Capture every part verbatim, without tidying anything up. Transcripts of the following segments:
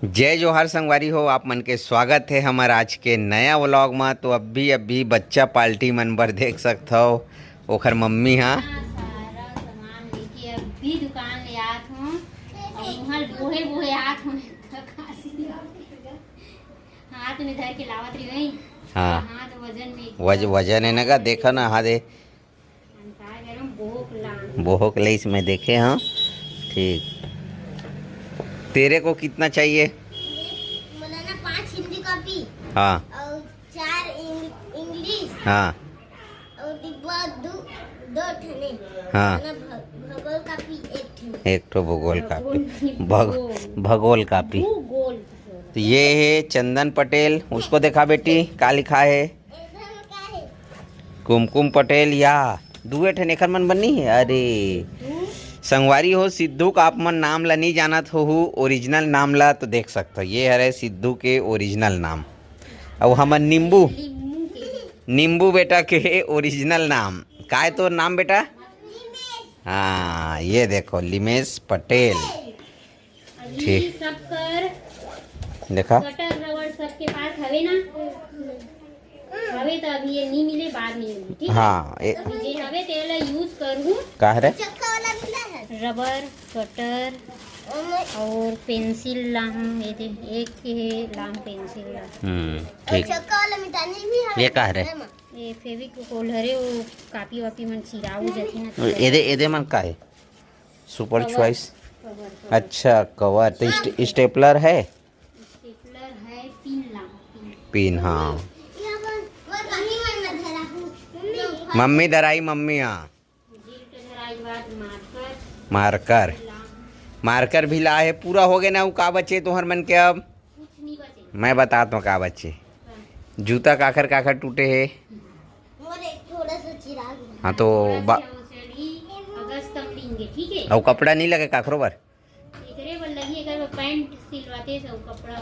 जय जोहार संगवारी हो, आप मन के स्वागत हे हमर आज के नया व्लॉग म। तो अभी अभी बच्चा पार्टी मन बर देख सकथव, ओखर मम्मी हा। हाँ, सारा सामान लेके अभी दुकान ले आत हूँ और उहाँ बोहे बोहे आत हूँ। हाथ में धर के लावत रही। हाँ। हाथ वजन में वज-, वजन है ना का, देखा ना, हाँ दे। हम का करूँ, बोहक ला। बोहक ले इसमें देखे हाँ। ठीक। तेरे को कितना चाहिए? मुझे, मुझे ना पाँच हिंदी कॉपी। हाँ। और चार इंग-, इंग्लिश। हाँ। और डिब्बा दो, दो ठने। हाँ। ना भ-, भूगोल कॉपी एक ठने। एक ठो भूगोल कॉपी। भूगोल। भग-, भूगोल कॉपी। भूगोल। तो ये है चंदन पटेल, उसको देखा बेटी, का लिखा है? कुमकुम पटेल या दुए ठन एखर मन बनी है। अरे संगवारी हो, सिद्धू का आप मन नाम ला नहीं जानत होहू, ओरिजिनल नाम ला तो देख सकत हो। ये हरे सिद्धू के ओरिजिनल नाम। अब हमर नींबू, नींबू बेटा के ओरिजिनल नाम। काय तोर नाम बेटा? हाँ, ये देखो, लिमेश पटेल। अभी ठीक। सब कर देखा? कटर रबर सबके पास हवे ना? हवे तो अभी ये नहीं मिले, बाद में मिले, ठीक है? हाँ, ए- अभी जे हवे तेला यूज करू। का हरे? चक्का वाला मिला है। रबर, कटर और पेंसिल लाहूं, ये दे, एक के लाहूं पेंसिल ला। हम्म, और ठीक। चक्का वाला मिटानी भी है। ये का हरे? ये फेविकोल हरे, वो कापी वापी मन चिराऊ जाथे ना। एदे, एदे मन का है? Super cover. Choice. Cover, cover. अच्छा, कवर। तो स्टे-, स्टेपलर है? स्टेपलर है, पिन ला, पिन। पिन, हाँ। मम्मी धराई, मम्मी, हाँ। मार्कर। मार्कर। मार्कर भी ला है, पूरा हो गए ना? वो का बचे तुहर मन के अब? कुछ नहीं बचे। मैं बतात हूँ का बचे। हाँ। जूता काखर काखर टूटे है। और एक थोड़ा सा चिराग। हाँ, तो थोड़ा बा- सा वो चढ़ी, अगस्त तक लेंगे, ठीक है? अउ कपड़ा नहीं लगे काखरो बर? एकरे बर लगी, एकर बर पैंट सिलवाते सब कपड़ा,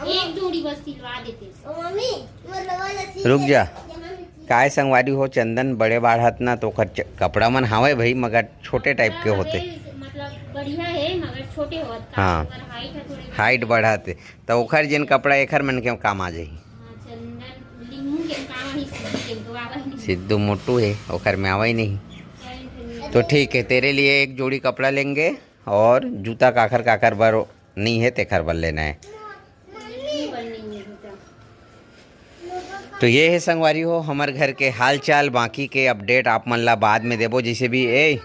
एक जोड़ी बस सिलवा देते। ओ मम्मी, मोर लोवर ला सिल रुक दे। जा। यहाँ में सिल। काय संगवारी हो, चंदन बड़े बाढ़त ना, तो ओकर च-, कपड़ा मन हावय भाई, मगर छोटे टाइप के कपड़ा होते। हवे, मतलब बढ़िया है, मगर छोटे होत का, हाँ। ओकर हाइट है थोड़े। हाइट बढ़त है, तो ओखर जेन कपड़ा एखर मन के काम आ जाही। हाँ, चंदन, लिम्मू के काम ही सिद्धू के तो आवा ही नहीं। सिद्धू मोटू है, ओखर में आवा ही नहीं। पैंट नहीं। तो ठीक है, तेरे लिए एक जोड़ी कपड़ा लेंगे और जूता काखर काखर बर नहीं है, तेखर बर लेना है। तो ये है संगवारी हो हमर घर के हालचाल, बाकी के अपडेट आप मन ला बाद में देबो। जैसे भी ए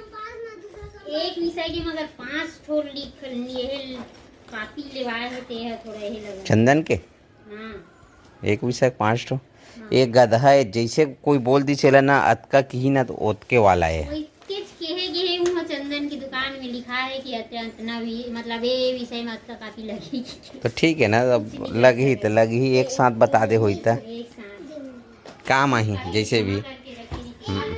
एक विषय के मगर पांच ठो लिख लिए कापी लेवाए है, ते है थोड़ा यही लगा। चंदन के हाँ। एक विषय पांच ठो। हाँ। एक गधा है, जैसे कोई बोल दी चला ना, अतका किही ना तो ओतके वाला है। वही तेज केहे गेहे उहाँ चंदन की दुकान में लिखा है कि अत-, अतना भी, मतलब, ए विषय में अतका कापी लगेगी। तो ठीक है ना, अब लगही तो लगही, एक साथ बता दे होई त। एक साथ। काम आही, जैसे भी। हम्म।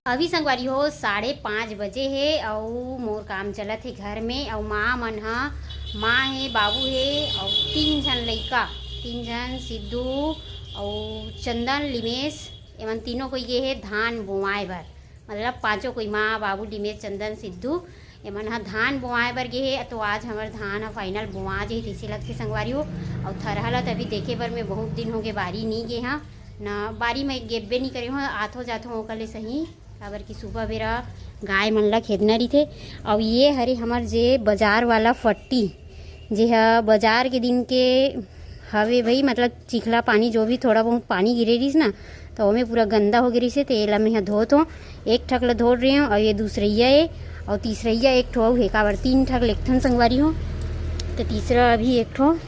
अभी संगवारी हो, साढ़े पाँच बजे हे अउ मोर काम चलत हे घर में। अउ माँ मन ह, माँ हे, बाबू हे अउ तीन झन लइका, तीन झन, सिद्धू अउ चंदन, लिमेश, एमन तीनों कोई गे हे धान बोवाए बर। मतलब पांचों कोई, माँ, बाबू, लिमेश, चंदन, सिद्धू, एमन ह धान बोवाए बर गे हे। तो आज हमर धान ह फाइनल बोवा जाही तइसे लगथे संगवारी हो। अउ थरहा ल त अभी देखे बर मैं बहुत दिन हो गे, बारी नी गे हंव ना, बारी में गेब्बे नी करे हंव, आथो जाथो ओकर ले सही, काबर कि सुबह बेरा गाय मन ल खेदना रहिथे। अउ ये हरे हमर जे बाजार वाला फट्टी, जे ह बाजार के दिन के हवे भाई, मतलब चिखला पानी, जो भी थोड़ा बहुत पानी गिरे रहिस ना, तो ओमे पूरा गंदा हो गे रहिस हे, तो एला मैं ह धोत हों। एक ठक ल धोत रहे हों, अउ ये दूसरइया ए, अउ तीसरइया एक ठो अउ हे, काबर तीन ठक लेगथन संगवारी हो। तो तीसरा अभी एक ठो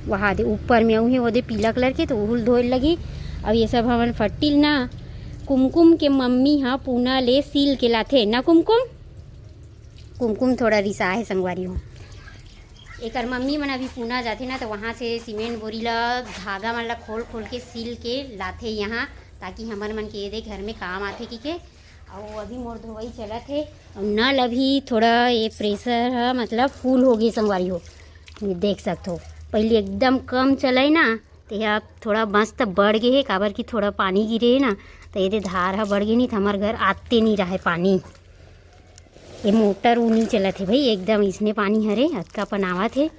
वहा दे ऊपर में अउ हे, वो दे पीला कलर के, तो उहुल धोए लगी। अउ ये सब हमन फट्टी ल ना कुमकुम के मम्मी ह पूना ले सील के लाथे ना कुमकुम। कुमकुम थोड़ा रिसा हे संगवारी हो। एकर मम्मी मन अभी पूना जाथे ना, तो वहाँ से सीमेंट बोरी ला, धागा मन ला खोल खोल के सील के लाथे यहाँ, ताकि हमर मन के एदे घर में काम आथे कहिके। अउ अभी मोर धोवई चलत हे, अउ नल अभी थोड़ा ये प्रेशर ह, मतलब फुल हो गे संगवारी हो। ये देख सकत हो, पहले एकदम कम चलय ना, ते ह अब थोड़ा मस्त बढ़ गे हे, काबर कि थोड़ा पानी गिरे हे ना, तो एदे धार ह बढ़ गे, नहीं तो हमर घर आते नहीं रहे पानी। ये मोटर ऊ नहीं चलत हे भाई, एकदम इसने पानी हरे, अतका पन आवत हे।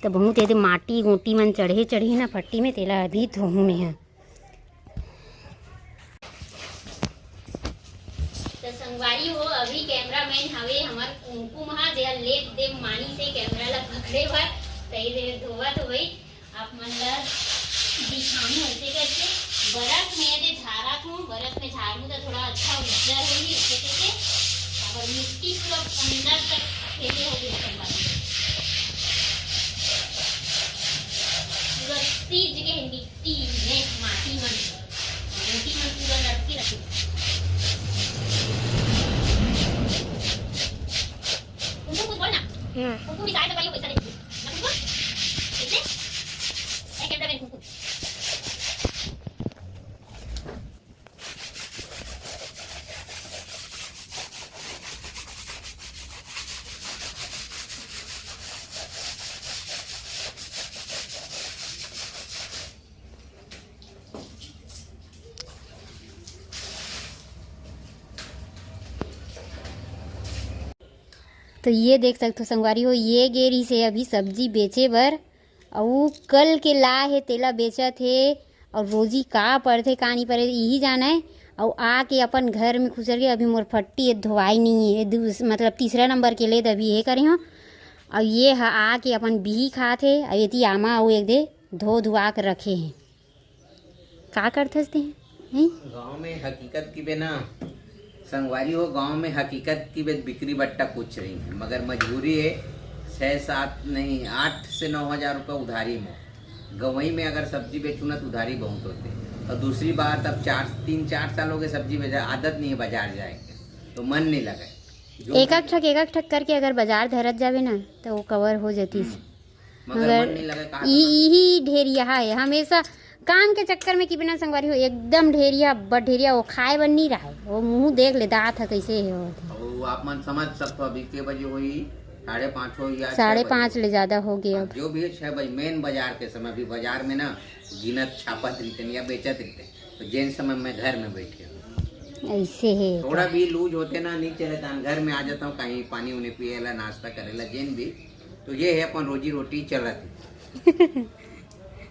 त बहुत एदे माटी गोटी मन चढ़े चढ़े ना फट्टी में, तेला अभी धोहूँ में ह। त संगवारी हो, अभी कैमरामैन हवे हमर कुमकुम हा, जेहा लेप दे मानी से कैमरा ला पकड़े बर, त ये दे धोवत होई। आप मन ला दिखाऊं ऐसे करके। बरस में यदि झारत हूँ, बरस में झारू तो थोड़ा अच्छा उज्जर होही ऐसे करके। अगर मिट्टी पूरा अंदर तक फैले होगे संगवारी, पूरा सीज के मिट्टी में माटी मन, माटी मन पूरा लटके रखे। कुमकुम कुछ बोल ना। हम्म। कुमकुम भी शायद भाई पैसा दे दीजिए। ना कुमकुम? देखिए? ए, कैमरा मैन कुमकुम। तो ये देख सकथो संगवारी हो, ये गे रहिस हे अभी सब्जी बेचे बर, अउ कल के ला हे तेला बेचत हे। अउ रोजी का पड़थे का नहीं पड़े इही जानय। अउ आके अपन घर में खुसर के, अभी मोर फट्टी ए धोवाई नहीं है, दूस-, मतलब तीसरा नंबर के लेद अभी ये करे हो। अउ ये ह आके अपन बिही खात हे, अउ एती आमा अउ एक दे धो धुआ के रखे हे। का करथस ते? हैं? गाँव में हकीकत की बे ना, संगवारी हो, गाँव में हकीकत की बे बिक्री बट्टा कुछ नहीं है, मगर मजबूरी है, छः सात नहीं, आठ से नौ हज़ार रुपये उधारी में। गंवई में अगर सब्जी बेचूँ ना, तो उधारी बहुत होते। और दूसरी बात, अब चार, तीन चार साल हो गए सब्जी बेचा, आदत नहीं है बाजार जाए के, तो मन नहीं लगे। जो एकक ठक, एकक ठक करके अगर बाजार धरत जाबे ना, तो वो कवर हो जतिस। हम्म। मगर मगर मन नहीं लगे, का ई, करना? इही ढेरिया है हमेशा काम के चक्कर में कि बिना संगवारी हो, एकदम ढेरिया, अब्बड़ ढेरिया, वो खाए बर नहीं रहे, वो मुंह देख ले, दांत ह कैसे हे वो। अब वो आप मन समझ सकते हो, अभी के बजे होई, साढ़े पाँच हो या छह साढ़े बजे पाँच होई। ले ज्यादा हो गए अब। जो भी है, छह बजे मेन बाजार के समय, अभी बाजार में ना गिनत छापत रहिते या बेचत रहिते, तो जेन समय मैं घर में बैठे हूँ। ऐसे है थोड़ा तो। भी लूज होते ना, नहीं चले, तो घर में आ जाता हूँ, कहीं पानी उनी पिए ला, नाश्ता करे ला, जेन भी। तो ये है अपन रोजी रोटी चलत है।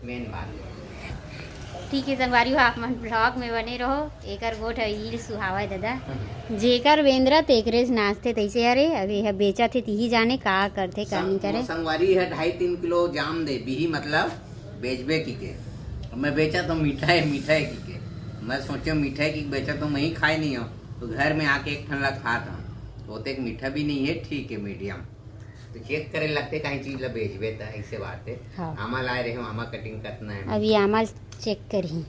मेन बात। ठीक है संगवारी हो, आप मन ब्लॉग में बने रहो। एकर गोठ ह ईल सुहावय दादा, जेकर बेंदरा तेकरेच नाचथे तैसे। अरे, अब ये बेचत हे, तिही जाने का करथे, का नहीं करे। संगवारी है ढाई तीन किलो जाम दे बिही, मतलब बेचबे की के। अब मैं बेचा तो मीठा है, मीठा है की के। मैं सोचे मीठा है की बेचा तो मैं ही खाए नहीं हूँ, तो घर में आके एक ठन ला खात हूँ, तो ओतेक मीठा भी नहीं है, ठीक है, मीडियम। तो चेक करे लगथे, कहीं चीज ला बेचबे त ऐसे बात है। हाँ। आमा लाए रहे हो, आमा कटिंग कतना है। अभी आमा चेक करही।